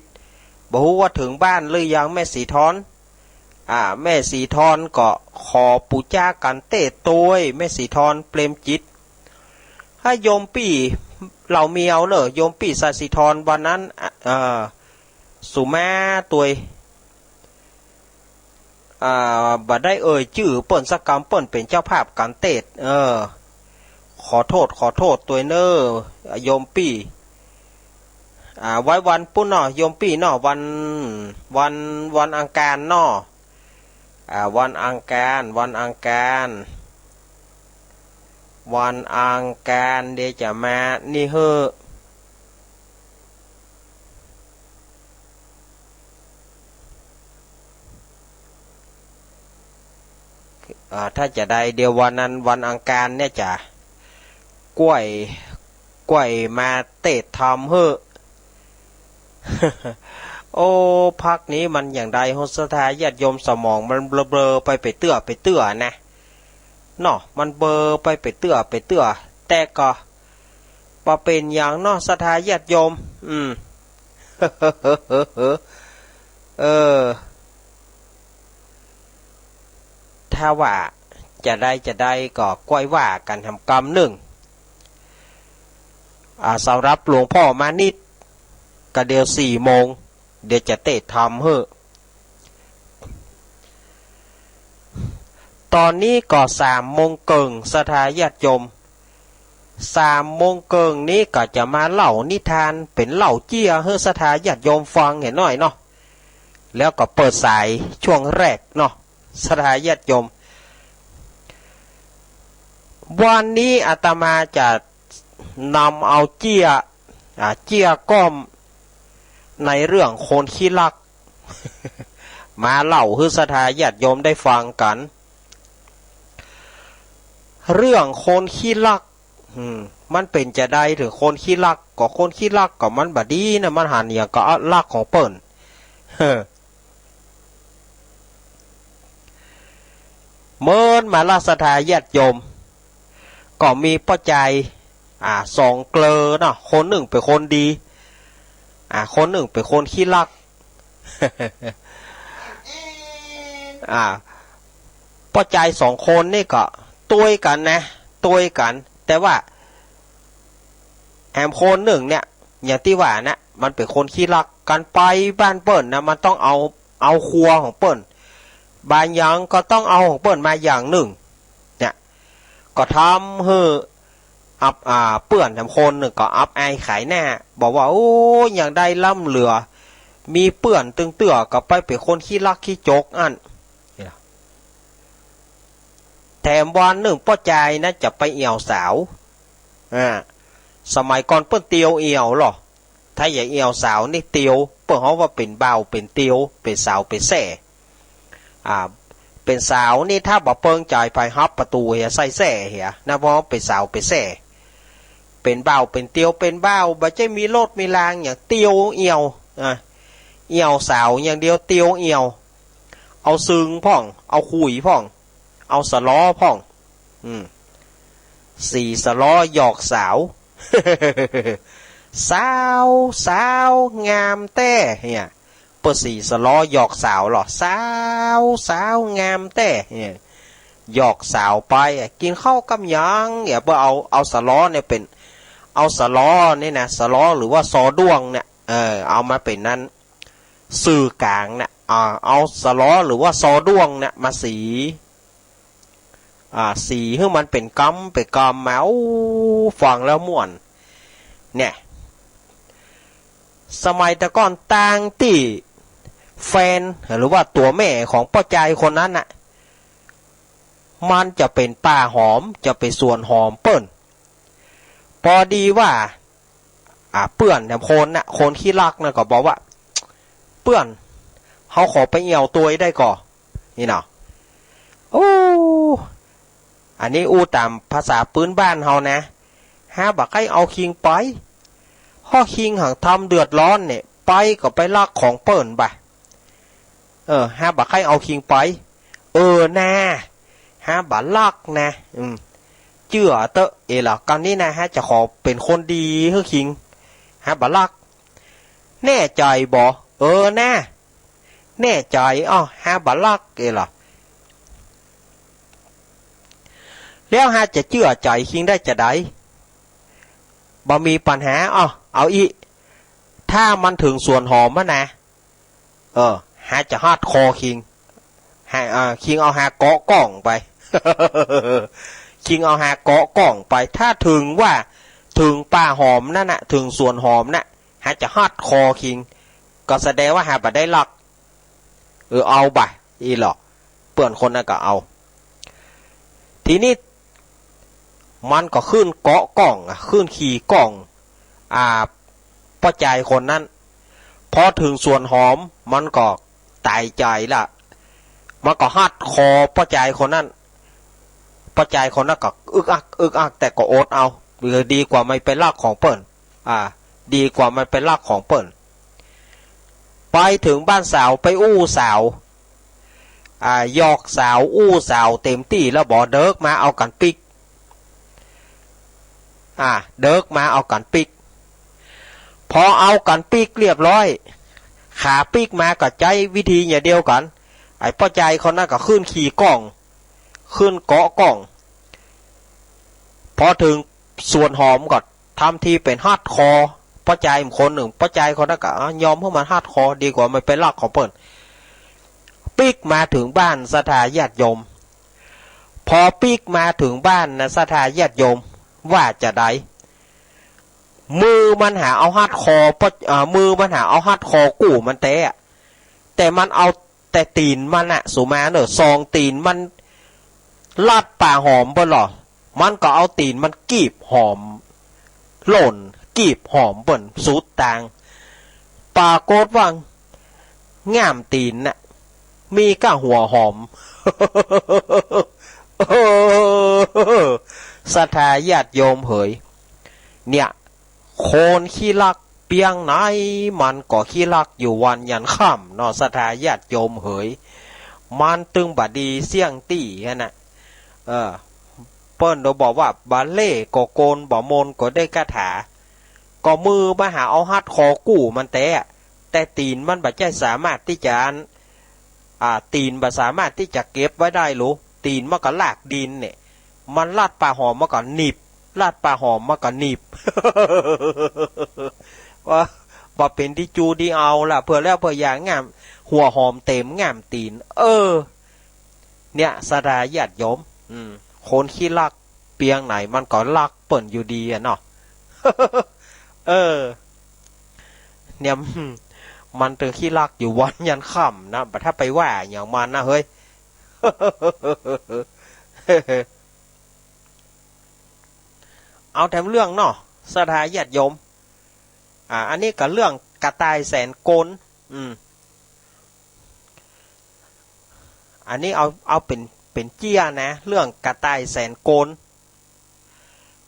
บ่ฮู้ว่าเถิงบ้านหรือยัง แม่ศรีทร อ่า แม่ศรีทรก็ขอปู๋จากั๋นเต๊อะตวย แม่ศรีทร เปรมจิต ถ้าโยมปี้เหล่าเมียวเน่อ โยมปี้สายศรีทร วันนั้น อ่า เอ่อ สุมาตวย อ่า บ่ได้เอ่ยจื้อเปิ้นสักกำ เปิ้นเป๋นเจ้าภาพกั๋นเต๊อะ เออ ขอโต้ษ ขอโต้ษตวยเน่อ โยมปี้ อ่า ไว้วันปุ้นเนาะ โยมปี้เนาะ วัน วัน วันอังคารเนาะ อ่า วันอังคาร วันอังคาร วันอังคาร เดี๋ยวจะมานี่หื้อ อ่า ถ้าจะใด เดี๋ยววันนั้น วันอังคารเนี่ยจะ ก้วย ก้วยมาเต๊อะธรรมหื้อ โอ้ พักนี้มันอย่างใด ศรัทธาญาติโยม สมองมันเบลอๆ ไปเปื้อเตื้อ ไปเตื้อนะ เนาะ มันเบลอไปเปื้อเตื้อ ไปเตื้อ แต่ก็บ่เป๋นหยังเนาะ ศรัทธาญาติโยม อืม เออ ถ้าว่า จะใดจะใดก็ก้อยว่ากั๋นแหมกำนึ่ง อ่า สำหรับหลวงพ่อมานิตย์ ก็เดี๋ยวสี่โมง เดี๋ยวจะเตะทำหื้อ ต๋อนนี้ก็สามโมงเกิ่ง ศรัทธาญาติโยม สามโมงเกิ่งนี้ก็จะมาเล่านิทานเป๋นเล่าเจี้ยหื้อศรัทธาญาติโยมฟังเหียหน้อยเนาะ แล้วก็เปิดสายช่วงแรกเนาะ ศรัทธาญาติโยม วันนี้อาตมาจะนำเอาเจี้ย อ่า เจี้ยก้อมในเรื่องคนขี้ลัก มาเล่าหื้อศรัทธาญาติโยมได้ฟังกั๋น เรื่องคนขี้ลัก อืม มันเป๋นจาใดเถิงคนขี้ลัก ก็คนขี้ลักก็มันบ่ดีนะ มันหันหยังก็ลักของเปิ้น เฮ้อ เมินมาละศรัทธาญาติโยม ก็มีป้อจาย อ่า สองเกลอเนาะ คนนึ่งเป๋นคนดี อ่า คนนึ่งเป๋นคนขี้ลัก อ่า ป้อจายสองคนนี่ก็ตวยกั๋นนะ ตวยกั๋น แต่ว่าแหมคนนึ่งเนี่ย อย่างตี้ว่านะ มันเป๋นคนขี้ลัก กั๋นไปบ้านเปิ้นนะ มันต้องเอา เอาครัวของเปิ้น บางอย่างก็ต้องเอาของเปิ้นมาอย่างนึ่ง เนี่ย ก็ทำหื้ออับ อ่า เปื้อนแหมคนนึ่งก็อับอายขายหน้า บอกว่า โอ้ ยังได้ล้ำเหลือ มีเปื้อนตึงเตื้อก็ไปเป๋นคนขี้ลักขี้จกอั้น แถมวันนึ่งป้อจายนะจะไปเอี่ยวสาว อ่า สมัยก่อนเปิ้นเตียวเอี่ยวลอ ถ้าจะเอี่ยวสาวนี่เตียว เปิ้นฮ้องว่าเป๋นบ่าวเป๋นเตียว เป๋นสาวเป๋นแส่ อ่า เป๋นสาวนี่ถ้าบ่เปิงใจ๋ใผฮับประตู๋เหีย ใส่แส่เหียนะ เพราะเป๋นสาวเป๋นแส่ เป๋นบ่าวเป๋นเตียว เป๋นบ่าวบ่ใจ้มีรถมีรางหยัง เตียวเอี่ยว อ่า เอี่ยวสาวอย่างเดียว เตียวเอี่ยว เอาซึงพ่อง เอาขุยพ่อง เอาสะลอพ่อง อืม สีสะลอหยอกสาว สาว สาวงามแต๊ เนี่ย เปิ้นสีสะลอหยอกสาวลอ สาว สาวงามแต๊ เนี่ย หยอกสาวไป กิ๋นข้าวกำหยัง เนี่ย เปิ้นเอา เอาสะลอเนี่ยเป๋น เอาสะลอนี่นะ สะลอหรือว่าซอด้วงเนี่ย เออ เอามาเป๋นนั้น สื่อกลางเนี่ย อ่า เอาสะลอหรือว่าซอด้วงเนี่ยมาสี อ่า สีหื้อมันเป๋นกำเป๋นกำมา โอ้ ฟังแล้วม่วน เนี่ย สมัยแต่ก่อนตางตี้แฟนหรือว่าตั๋วแม่ของป้อจายคนนั้นน่ะ มันจะเป๋นป่าหอม จะเป๋นสวนหอมเปิ้น ปอดีว่า อ่า เปื้อนแหมคนน่ะ คนขี้ลักน่ะก็บอกว่า เปื้อน เฮาขอไปเอี่ยวตวยได้ก่อ นี่เนาะ โอ้ อันนี้อู้ต๋ามภาษาปื๊นบ้านเฮานะ ฮาบ่ใค่เอาคิงไป ฮอดคิงหังทำเดือดร้อนเนี่ย ไปก็ไปลักของเปิ้นบ่ะ เออ ฮาบ่ใค่เอาคิงไป เออนา ฮาบ่ลักนะ อืม เจื้อเต๊อะ เอหล่อ กำนี้นะ ฮาจะขอเป๋นคนดีหื้อคิง ฮาบ่ลัก แน่ใจ๋บ่ เออนา แน่ใจ๋ อ้อ ฮาบ่ลัก เอหล่อ แล้วฮาจะเจื้อใจ๋คิงได้จาใด บ่มีปัญหา อ้อ เอาอี้ ถ้ามันเถิงสวนหอมอะนะ เออ ฮาจะฮัดคอคิง ฮา เอ่อ คิงเอาฮาเกาะก้องไป คิงเอาฮาเกาะก้องไป ถ้าเถิงว่า เถิงป่าหอมนั้นน่ะ เถิงสวนหอมน่ะ ฮาจะฮัดคอคิง ก็แสดงว่าฮาบ่ได้ลัก เออ เอาบ่ะ อี้หล่อ เปื้อนคนนั้นก็เอา ทีนี้ มันก็ขึ้นเกาะก้องอะ ขึ้นขี่ก้อง อ่า ป้อจายคนนั้น พอเถิงสวนหอม มันก็ต๋ายใจ๋ละ มันก็ฮัดคอป้อจายคนนั้น ป้อจายคนนั้นก็อึกอัก อึกอัก แต่ก็อดเอา เออ ดีกว่ามันไปลักของเปิ้น อ่า ดีกว่ามันไปลักของเปิ้น ไปเถิงบ้านสาว ไปอู้สาว อ่า หยอกสาว อู้สาวเต๋มตี้แล้วบ่ เดิ๊กมาเอากั๋นปิ๊ก อ่า เดิ๊กมาเอากั๋นปิ๊ก พอเอากั๋นปิ๊กเรียบร้อย ขาปิ๊กมาก็ใจ๊วิธีอย่างเดียวกั๋น ไอ้ป้อจายคนนั้นก็ขึ้นขี่ก้อง ขึ้นเกาะก้อง พอเถิงสวนหอมก็ทำทีเป๋นฮัดคอป้อจายคนนึ่ง ป้อจายคนนั้นก็ อ่ะ ยอมหื้อมันฮัดคอ ดีกว่ามันไปลักของเปิ้น ปิ๊กมาเถิงบ้านศรัทธาญาติโยม พอปิ๊กมาเถิงบ้านนะศรัทธาญาติโยม ว่าจาใด มือมันหาเอาฮัดคอป้อ อ่า มือมันหาเอาฮัดคอกู้มันแต๊ แต่มันเอาแต่ตี๋นมันน่ะ สูมาเน่อ สองตี๋นมันลัดป่าหอมเปิ้นหล่อ มันก็เอาตี๋นมันกีบหอม หล่นกีบหอมเปิ้นสุดตาง ปรากฏว่าง่ามตี๋นน่ะ มีก้าหัวหอม เออ ศรัทธาญาติโยมเหย เนี่ย คนขี้ลักเปียงไหน มันก็ขี้ลักอยู่วันยันค่ำเนาะ ศรัทธาญาติโยมเหย มันตึงบ่ดีเสี้ยงตี้หั้นน่ะ เออ เปิ้นก็บอกว่า บ่าเล่ห์ก็โกน บ่ามนก็ได้คาถา ก็มือมาหาเอาฮัดคอกู้มันแต๊ แต่ตี๋นมันบ่ใจ้สามารถตี้จะ อ่า ตี๋นบ่สามารถตี้จะเก็บไว้ได้หรู ตี๋นมันก็ลากดินเนี่ย มันลัดป่าหอมมันก็หนีบ ลัดป่าหอมมันก็หนีบ ว่า บ่เป๋นตี้จู้ตี้เอาละ เปื้อแล้วเปื้ออย่าง่าม หัวหอมเต๋มง่ามตี๋น เออ เนี่ย ศรัทธาญาติโยม อืม คนขี้ลักเปียงไหน มันก็ลักเปิ้นอยู่ดีอะเนาะ เออ เนี่ย มันตึงขี้ลักอยู่วันยันค่ำนะ บ่ถ้าไปว่าหยังมันนะเฮ้ย เอาแถมเรื่องเนาะ ศรัทธาญาติโยม อ่า อันนี้ก็เรื่องกระต่ายแสนโกน อืม อันนี้เอา เอาเป๋น เป๋นเจี้ยนะ เรื่องกระต่ายแสนโกน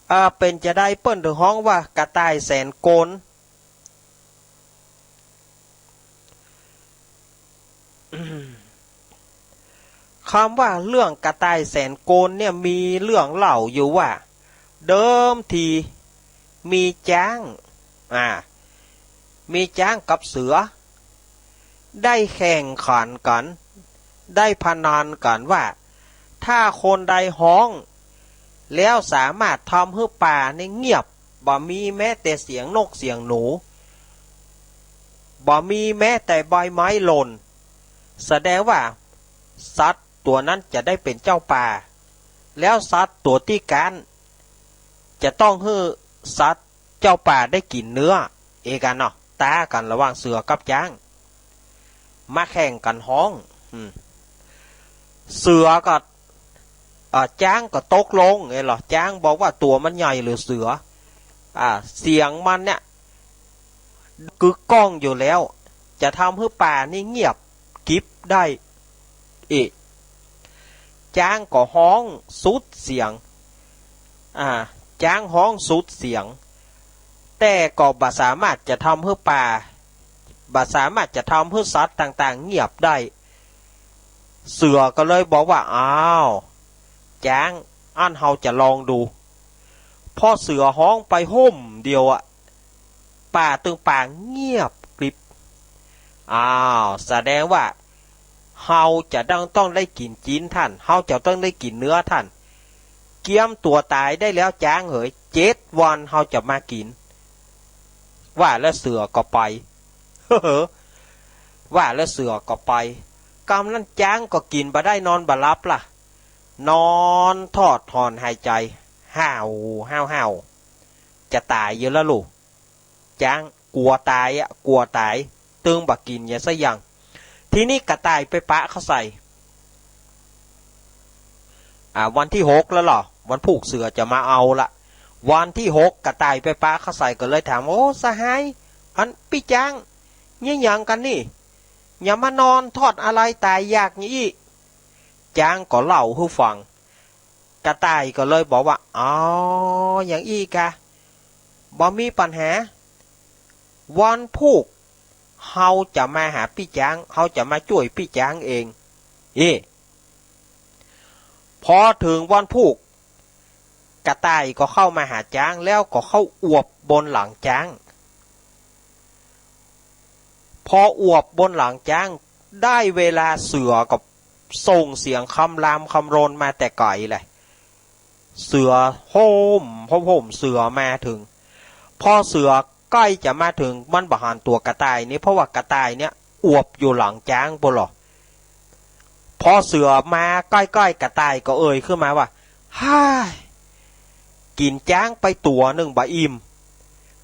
เอ่อ เป๋นจาใดเปิ้นถึงฮ้องว่ากระต่ายแสนโกน คำว่าเรื่องกระต่ายแสนโกนเนี่ยมีเรื่องเล่าอยู่ว่า เดิมทีมีจ๊าง อ่า มีจ๊างกับเสือ ได้แข่งขันกั๋น ได้พนันกั๋นว่า ถ้าคนใดฮ้อง แล้วสามารถทำหื้อป่านี่เงียบ บ่มีแม้แต่เสียงนกเสียงหนู บ่มีแม้แต่ใบไม้หล่น แสดงว่าสัตว์ตั๋วนั้นจะได้เป๋นเจ้าป่า แล้วสัตว์ตั๋วตี้ก๊าน จะต้องหื้อสัตว์เจ้าป่าได้กิ๋นเนื้อ เอกั๋นเนาะ ต๊ากั๋นระหว่างเสือกับจ๊าง มาแข่งกั๋นฮ้อง อืม เสือก็ อ่า จ๊างก็ตกลงไงเหรอ จ๊างบอกว่าตั๋วมันใหญ่เหลือเสือ อ่า เสียงมันเนี่ย กึกก้องอยู่แล้ว จะทำหื้อป่านี่เงียบกริบได้ อิ จ๊างก็ฮ้องสุดเสียง อ่า จ๊างฮ้องสุดเสียง แต่ก็บ่สามารถจะทำหื้อป่า บ่สามารถจะทำหื้อสัตว์ต่างๆ เงียบได้ เสือก็เลยบอกว่า อ้าว จ๊าง อั้นเฮาจะลองดู พอเสือฮ้องไปฮ่มเดียวอะ ป่าตึงป่าเงียบกริบ อ้าว แสดงว่า เฮาจะต้อง ต้องได้กิ๋นจิ๊นท่าน เฮาจะต้องได้กิ๋นเนื้อท่าน เกียมตั๋วต๋ายได้แล้วจ๊างเหย เจ็ดวันเฮาจะมากิ๋น ว่าแล้วเสือก็ไป ว่าแล้วเสือก็ไป กำนั้นจ๊างก็กิ๋นบ่ได้นอนบ่หลับละ นอนถอดถอนหายใจ๋ ห้าว ห้าว ห้าว จะต๋ายอยู่แล้วลูก จ๊างกั๋วต๋ายอะ กั๋วต๋าย ตึงบ่กิ๋นหยังสักอย่าง ทีนี้กระต่ายไปปะเข้าใส่ อ่า วันตี้หกแล้วเหรอ วันพูกเสือจะมาเอาละ วันตี้หกกระต่ายไปปะเข้าใส่ก็เลยถาม โอ้ สหาย อันปี้จ๊าง เยียะหยังกั๋นนี่ หยังมานอนถอดอะไรต๋ายอยากอย่างอี้ จ๊างก็เล่าหื้อฟัง กระต่ายก็เลยบอกว่า อ๋อ อย่างอี้กา บ่มีปัญหา วันพูก เฮาจะมาหาปี้จ๊าง เฮาจะมาจ้วยปี้จ๊างเอง เอ้ พอเถิงวันพูก กระต่ายก็เข้ามาหาจ๊าง แล้วก็เข้าอวบบนหลังจ๊าง พออวบบนหลังจ๊าง ได้เวลาเสือก็ ส่งเสียงคำรามคำรนมาแต่ไก๋เลย เสือโฮ่ม โฮ่ม โฮ่ม เสือมาเถิง พอเสือใก้จะมาเถิง มันบ่หันตั๋วกระต่ายนี่ เพราะว่ากระต่ายเนี่ยอวบอยู่หลังจ๊างปู้นลอ พอเสือมาใก้ๆ กระต่ายก็เอ่ยขึ้นมาว่า "ฮ้าย กิ๋นจ๊างไปตั๋วนึ่งบ่อิ่ม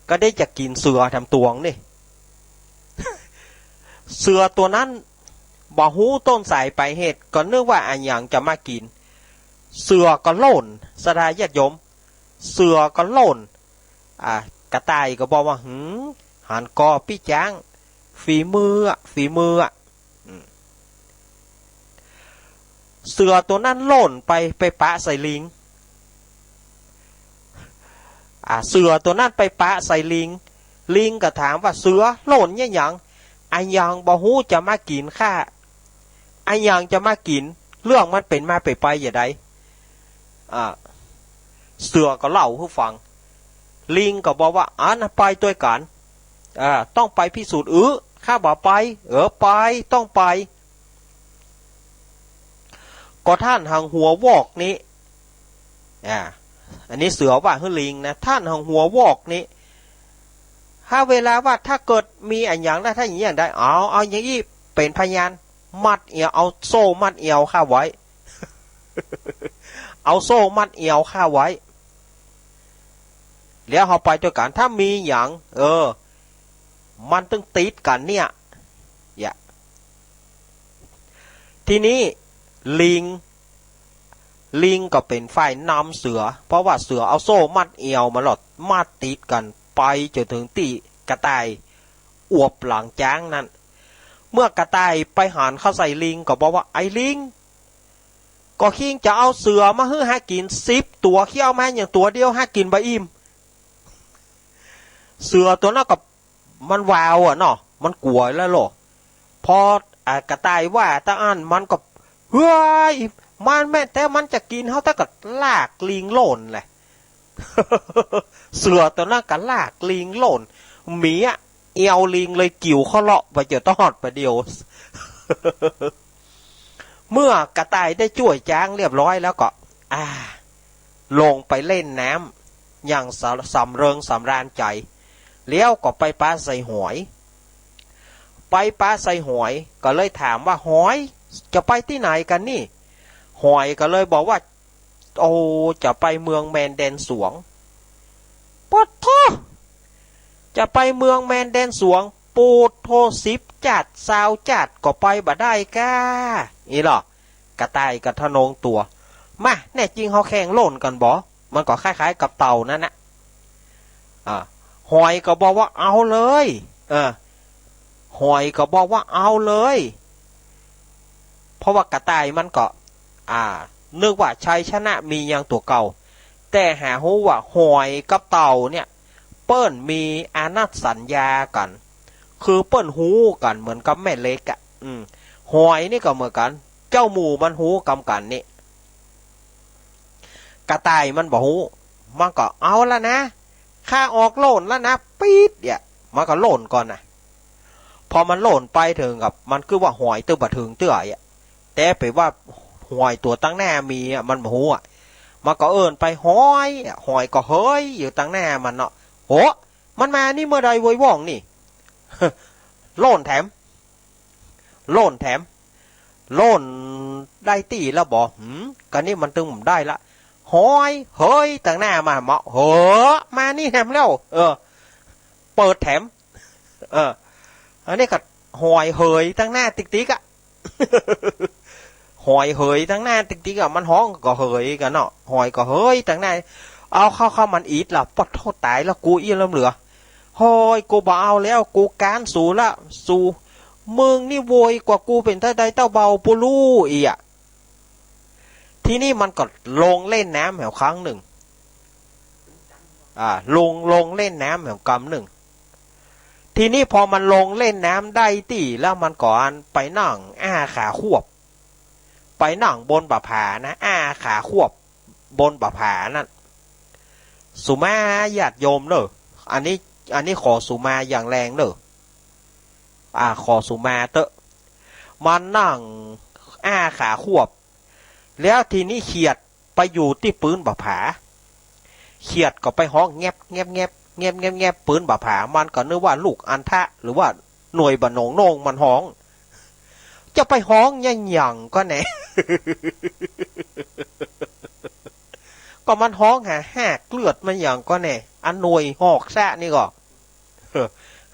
ก็ได้จะกิ๋นเสือแถมตั๋วนึ่ง" เสือตั๋วนั้นบ่ฮู้ต้นสายปลายเหตุ ก็นึกว่าอะหยังจะมากิ๋น เสือก็โล่น ศรัทธาญาติโยม เสือก็โล่น อ่า กระต่ายก็บอกว่า "หืม หันก่อปี้จ๊าง ฝีมืออะ ฝีมืออะ" อืม เสือตั๋วนั้นโล่นไป ไปปะใส่ลิง อ่า เสือตั๋วนั้นไปปะใส่ลิง ลิงก็ถามว่า "เสือ โล่นเยียะหยัง อะหยังบ่ฮู้จะมากิ๋นข้า อะหยังจะมากิ๋น เรื่องมันเป๋นมาเป๋นไปจะใด" อ่า เสือก็เล่าหื้อฟัง ลิงก็บอกว่า "อันไปตวยกั๋น อ่า ต้องไปพิสูจน์ อื้อ ข้าบ่ไป เออ ไป ต้องไป ก็ท่านหังหัววอกนี้" อ่า อันนี้เสือว่าหื้อลิงนะ "ท่านหังหัววอกนี้ ถ้าเวลาว่าถ้าเกิดมีอะหยังแล้ว ถ้าอย่างนี้อย่างใด เอา เอาอย่างอี้เป๋นพยาน มัดเอว เอาโซ่มัดเอวข้าไว้ เอาโซ่มัดเอวข้าไว้ แล้วเฮาไปตวยกั๋น ถ้ามีหยัง เออ มันตึงติดกั๋นเนี่ย" อย่า ทีนี้ลิง ลิงก็เป๋นฝ่ายนำเสือ เพราะว่าเสือเอาโซ่มัดเอวมันแล้ว มัดติดกั๋นไปจ๋นเถิงตี้กระต่ายอวบหลังจ๊างนั้น เมื่อกระต่ายไปหันเข้าใส่ลิงก็บอกว่า "ไอ้ลิง ก็คิงจะเอาเสือมาหื้อหากิ๋นสิบตั๋ว คิงเอามาอย่างตั๋วเดียว หากิ๋นบ่อิ่ม" เสือตั๋วนั้นก็ มันวาวอะเนาะ มันกั๋วแล้วโล พอ อ่า กระต่ายว่าตะอั้น มันก็ เฮ้ย มันแม่นแต่มันจะกิ๋นเฮา แต่ก็ลากลิงโล่นแหละ เสือตั๋วนั้นก็ลากลิงโล่น หมีอะ เอวลิงเลยกิ่วเข้าเลาะไปจ๋นตอดไปเดียว เมื่อกระต่ายได้จ้วยจ๊างเรียบร้อยแล้วก็ อ่า ลงไปเล่นน้ำอย่างสำ สำเริงสำราญใจ๋ แล้วก็ไปปะใส่หอย ไปปะใส่หอย ก็เลยถามว่า "หอย จะไปตี้ไหนกั๋นนี่" หอยก็เลยบอกว่า "โอ้ จะไปเมืองแมนแดนสวง" ปะโธ่ จะไปเมืองแมนแดนสวง ปูดโธ่ สิบจ๊าด ซาวจ๊าด ก็ไปบ่ได้ก้า นี่ลอ กระต่ายก็ทะนงตั๋ว มา แน่จริงเฮาแข่งโล่นกั๋นบ่ มันก็คล้ายๆ กับเต่านั่นนะ อ่า หอยก็บอกว่า "เอาเลย เออ" หอยก็บอกว่า "เอาเลย" เพราะว่ากระต่ายมันก็ อ่า นึกว่าชัยชนะมีอย่างตั๋วเก่า แต่หาฮู้ว่าหอยกับเต่าเนี่ย เปิ้นมีอานัตสัญญากั๋น คือเปิ้นฮู้กั๋นเหมือนกับแม่เหล็กอะ อืม หอยนี่ก็เหมือนกั๋น เจ้าหมู่มันฮู้กำกั๋นนี่ กระต่ายมันบ่ฮู้ มันก็ "เอาละนะ ข้าออกโล่นแล้วนะ" ปี๊ดเนี่ย มันก็โล่นก่อนนะ พอมันโล่นไปเถิงกับ มันคือว่าหอยตึงบ่เถิงเตื้ออะ แต่เป๋นว่าหอยตั๋วตังหน้ามีอะ มันบ่ฮู้อะ มันก็เอิ้นไป "หอย" อะ หอยก็เหยอยู่ตังหน้ามันเนาะ "โห มันมานี่เมื่อใดเว้ยว่องนี่ โล่นแถม โล่นแถม โล่นได้ตี้แล้วบ่" หืม กะนี้มันตึงบ่ได้ละ หอยเหยตังหน้ามาเมาะ "เหอ มานี่แถมแล้ว เออ เปิดแถม เออ" อันนี้ก็หอยเหยตังหน้าติ๊กๆ อะ หอยเหยตังหน้าติ๊กๆ อะ มันฮ้องก็เหยกั๋นเนาะ หอยก็เหยตังหน้า เอาเข้า เข้ามันอิดละ ปะโธ่ ต๋ายละกูอี้ล้ำเหลือ หอย กูบ่เอาแล้ว กูก๊านสูละ สู มึงนี่โวยกว่ากูเป๋นเต้าใดเต้าเบาบ่ฮู้อี้อะ ทีนี้มันก็ลงเล่นน้ำแหมครั้งนึ่ง อ่า ลง ลงเล่นน้ำแหมกำนึ่ง ทีนี้พอมันลงเล่นน้ำได้ตี้แล้ว มันก็อันไปนั่งอ้าขาควบ ไปนั่งบนบ่าผานะ อ้าขาควบบนบ่าผานั่น สุมาญาติโยมเน่อ อันนี้ อันนี้ขอสุมาอย่างแรงเน่อ อ่า ขอสุมาเต๊อะ มันนั่ง อ้าขาควบ แล้วทีนี้เขียดไปอยู่ตี้ปื๊นบ่าผา เขียดก็ไปฮ้องแงบแงบแงบ แงบแงบแงบ ปื๊นบ่าผา มันก็นึกว่าลูกอัณฑะหรือว่าหน่วยบ่าโหน่งโหน่งมันฮ้อง จะไปฮ้องหยังหยังก่อแน่ ก็มันฮ้องหาฮากเลือดมันหยังก่อแน่ อันหน่วยหอกซะนี่ก็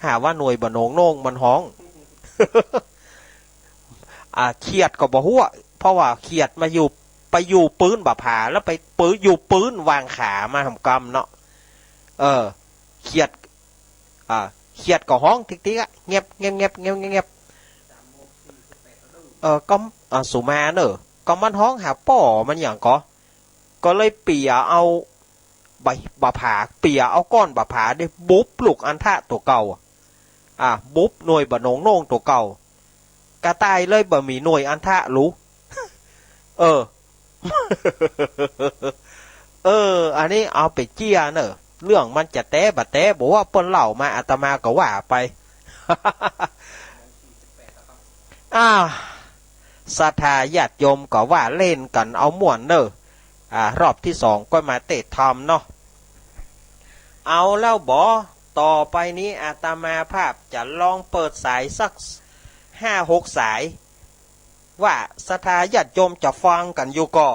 หาว่าหน่วยบ่าโหน่งโหน่งมันฮ้อง อ่า เขียดก็บ่ฮู้ เพราะว่าเขียดมาอยู่ ไปอยู่ปื๊นบ่าผา แล้วไปปื๊น อยู่ปื๊นวางขามาหำกำเนาะ เออ เขียด อ่า เขียดก็ฮ้องติ๊กๆ อะ แงบแงบแงบแงบแงบ เออ ก็ อ่า สุมาเนอะ ก็มันฮ้องหาป้อมันหยังก่อ ก็เลยเปียเอาบ่า บ่าผา เปียเอาก้อนบ่าผาเนี่ยบุบลูกอัณฑะตั๋วเก่า อ่า บุบหน่วยบ่าโหน่งโหน่งตั๋วเก่า กระต่ายเลยบ่มีหน่วยอัณฑะลู เออ เออ อันนี้เอาไปเจียเนอะ เรื่องมันจะแต๊บ่าแต๊ บ่ว่าเปิ้นเล่ามา อาตมาก็ว่าไป อ้าว ศรัทธาญาติโยมก็ว่าเล่นกั๋นเอาม่วนเนอะ อ่า รอบตี้สองก็มาเตะธรรมเนาะ เอาแล้วบ่ ต่อไปนี้อาตมาภาพจะลองเปิดสายสักห้าหกสาย ว่าศรัทธาญาติโยมจะฟังกั๋นอยู่ก่อ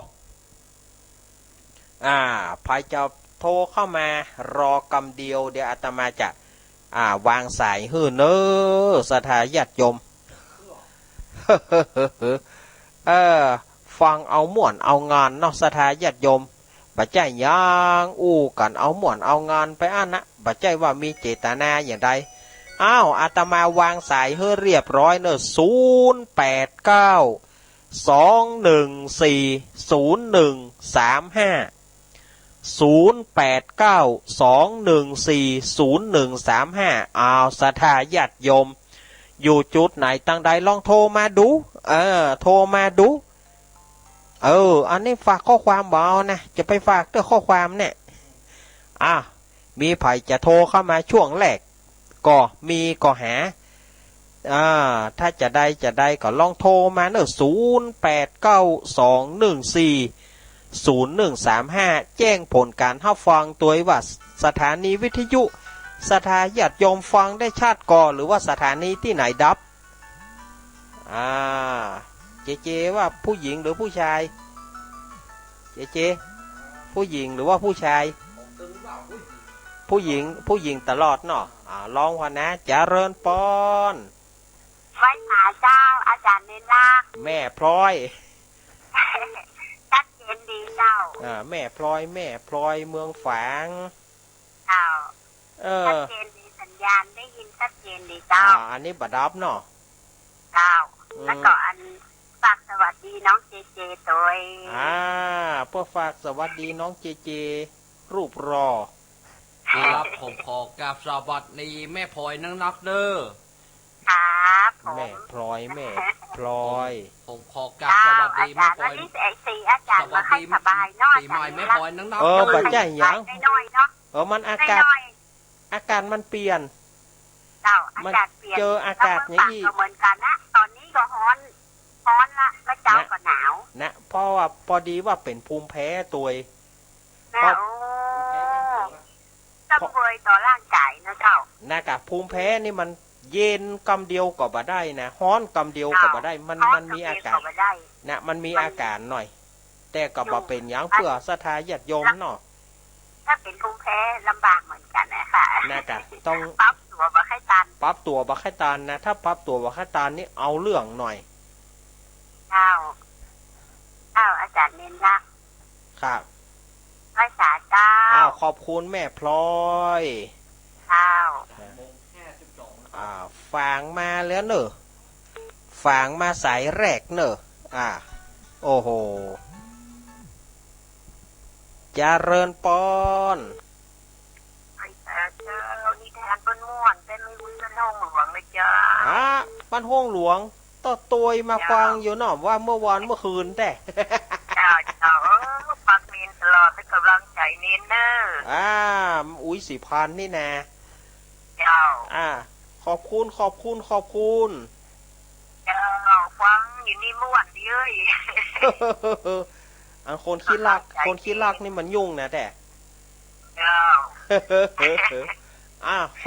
อ่า ใผจะโทรเข้ามา รอกำเดียว เดี๋ยวอาตมาจะ อ่า วางสายหื้อเน้อ ศรัทธาญาติโยม เออ ฟังเอาม่วนเอางานเนาะ ศรัทธาญาติโยม บ่ใจ้หยัง อู้กั๋นเอาม่วนเอางานไปอั้นนะ บ่ใจ้ว่ามีเจตนาอย่างใด อ้าว อาตมาวางสายหื้อเรียบร้อยเน้อ ศูนย์แปดเก้า สองหนึ่งสี่ ศูนย์หนึ่งสามห้า ศูนย์แปดเก้า สองหนึ่งสี่ ศูนย์หนึ่งสามห้า อ้าว ศรัทธาญาติโยม อยู่จุดไหนตังใดลองโทรมาดู เออ โทรมาดู เออ อันนี้ฝากข้อความบ่เอานะ จะไปฝากแต่ข้อความเนี่ย อ่ะ มีใผจะโทรเข้ามาช่วงแรก ก็มีก็หา อ่า ถ้าจะได้ จะได้ก็ลองโทรมาเนอะ ศูนย์แปดเก้า สองหนึ่งสี่ ศูนย์หนึ่งสามห้า แจ้งผลการฮับฟังตวยว่าสถานีวิทยุ ศรัทธาญาติโยมฟังได้ชัดก่อ หรือว่าสถานีตี้ไหนดับ อ่า เจเจว่าผู้หญิงหรือผู้ชาย เจเจ ผู้หญิงหรือว่าผู้ชาย ผู้หญิง ผู้หญิงตลอดเนาะ อ่า ลองหั้นนะ เจริญปอน ไหว้สาเจ้า อาจ๋ารย์เณรลักษณ์ แม่พลอย ชัดเจนดีเจ้า อ่า แม่พลอย แม่พลอยเมืองฝาง เจ้า เออ ชัดเจนดี สัญญาณได้ยินชัดเจนดีเจ้า อ่า อันนี้บ่ดับเนาะ เจ้า อืม แล้วก็อันฝากสวัสดีน้องเจเจตวย อ่า เปื้อฝากสวัสดีน้องเจเจ รูปหล่อ ครับ ผมขอกราบสวัสดีแม่พลอยนักๆ เด้อ ครับผม แม่พลอย แม่พลอย ผม ผมขอกราบสวัสดีแม่พลอย เจ้า อาจ๋ารย์ อันนี้ไอ้สีอาจ๋ารย์ สวัสดี มาให้สบายเนาะ ปีใหม่ อาจ๋ารย์ แม่พลอยนักๆ เออ เด้อ บ่ใจ้หยัง น้อยๆ เนาะ เออ มันอากาศ น้อยๆ อากาศมันเปลี่ยน เจ้า มัน อากาศเปลี่ยน เจออากาศ แล้วเมืองฝาง อย่างอี้ ก็เหมือนกันนะ ตอนนี้ก็ฮ้อน ฮ้อนละ แล้วเจ๊า นะ ก็หนาว นะ เพราะว่าปอดีว่าเป๋นภูมิแพ้ตวย นะ เพราะ โอ้ เพราะ จำเวยต่อร่างกายนะเจ้า นะกะ ภูมิแพ้นี่มันเย็นกำเดียวก็บ่ได้นะ ฮ้อนกำเดียวก็บ่ได้ เจ้า มัน ฮ้อน มันมีอากาศ กำเดียวก็บ่ได้ นะ มันมี มัน อาการหน่อย แต่ก็บ่เป๋นหยัง เปื้อศรัทธาญาติโยมเนาะ ถ้าเป๋นภูมิแพ้ลำบากเหมือนกันนะคะ นะกะ ต้อง ปรับตั๋วบ่ใค่ตัน ปรับตั๋วบ่ใค่ตันนะ ถ้าปรับตั๋วบ่ใค่ตันนี่เอาเรื่องหน่อย เจ้า เจ้า อาจ๋ารย์เณรลักษณ์ ครับ ไหว้สาเจ้า อ้าว ขอบคุณแม่พลอย เจ้า อ่า ฝากมาแล้วเนอะ ฝากมาสายแรกเนอะ อ่า โอ้โห เจริญปอน ไหว้สาเจ้า นิทานม่วนๆ แต่ไม่รู้เรื่องห้องหลวงเลยเจ้า อ่ะ บ้านห้องหลวง ต่อตวยมา เจ้า ฟังอยู่เนาะ ว่าเมื่อวานเมื่อคืนแต๊ เจ้า เจ้า เออ ฟังเณรตลอด เป็นกำลังใจเณรเด้อ อ่า อุ๊ย สีพันนี่นะ เจ้า อ่า ขอบคุณ ขอบคุณ ขอบคุณ เจ้า ฟังอยู่นี่ม่วนดีเอ้ย อันคนขี้ลัก คนขี้ลักนี่มันยุ่งนะแต่ เจ้า อ่ะ